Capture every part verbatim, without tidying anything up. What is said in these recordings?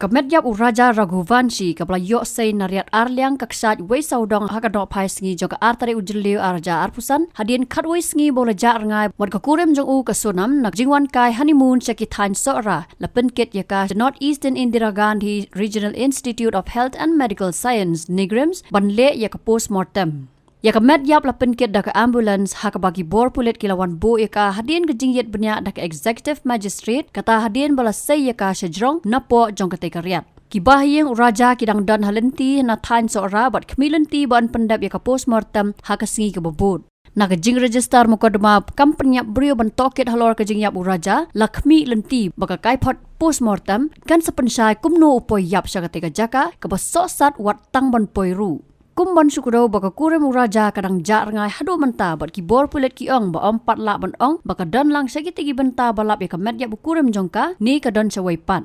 Ka met ïap u Raja Raghuvanshi kaba la ïoh sei na Riat Arliang ka kshaid wei sawdong ha ka nohphai sngi jong ka ar tarik u Jylliew ar hajar arphew san, hadien khatwei sngi ba u la jah rngai bad ka kurim jong u ka Sonam na ka jingwan kai honeymoon sha ki thaiñ Sohra, la pynkit ïa ka sha North Eastern Indira Gandhi Regional Institute of Health and Medical Science, NEIGRIHMS, ban leh ïa ka postmortem. Ïa ka met ïap la pynkit da ka ambulance ha kaba ki bor pulit ki la wan buh ïa ka hadien ka jingïit bniah da ka Executive Magistrate, kata hadien ba la sei ïa ka sha jrong napoh jong katei ka riat. Ki bahaïing u Raja ki dang don ha lynti na thaiñ Sohra bad khmih lynti ban pyndep ïa ka postmortem ha ka sngi kaba bud. Na ka jingregister mukotduma kam pynïap briew ban tohkit halor ka jingïap u Raja, la khmih lynti ba ka kaiphod postmortem kan sa pynshai kumno u poi ïap sha katei ka jaka kaba sohsat wat tang ban poi ruh. Kum ban shu kdew ba ka kurim u Raja ka dang jah rngai haduh mynta bad ki bor pulit ki ong ba ym pat lah ban ong ba ka don lang sha kitei ki bynta ba lap ïa ka met ïap u kurim jong ka ne ka don shawei pat.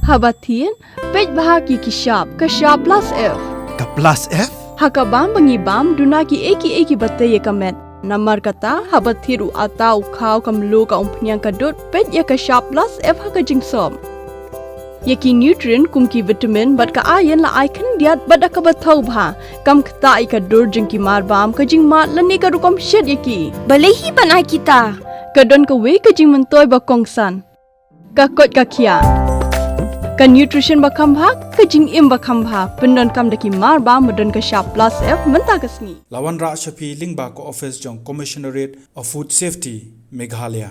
Haba thied, peit bha ïa ki shap, ka shap plus F. Ka plus F? Ha ka bam ba ngi bam, duna kiei kiei kiba tei ïa ka met. Namar kata, haba thied u atta, u khaw, ka mluh, ka umphniang, ka dud, peit ïa ka shap plus F ha ka jingsop. Ïa ki nutrient kum ki vitamin bad ka iron la ai khyndiat bad da kaba thaw bha. Kam ktah ïa ka dur jong ki marbam, ka jingmad lane ka rukom shet ïa ki. Balei hi ban ai kita? Ka don kawei ka jingmyntoi ba kongsan. Ka koit ka khiah. Ka nutrition ba kham bha, ka jingim ba kham bha. Pyndonkam da ki marbam ba don ka shap plus F mynta ka sngi. La wanrah sha phi lyngba ka office jong Commissionerate of Food Safety, Meghalaya.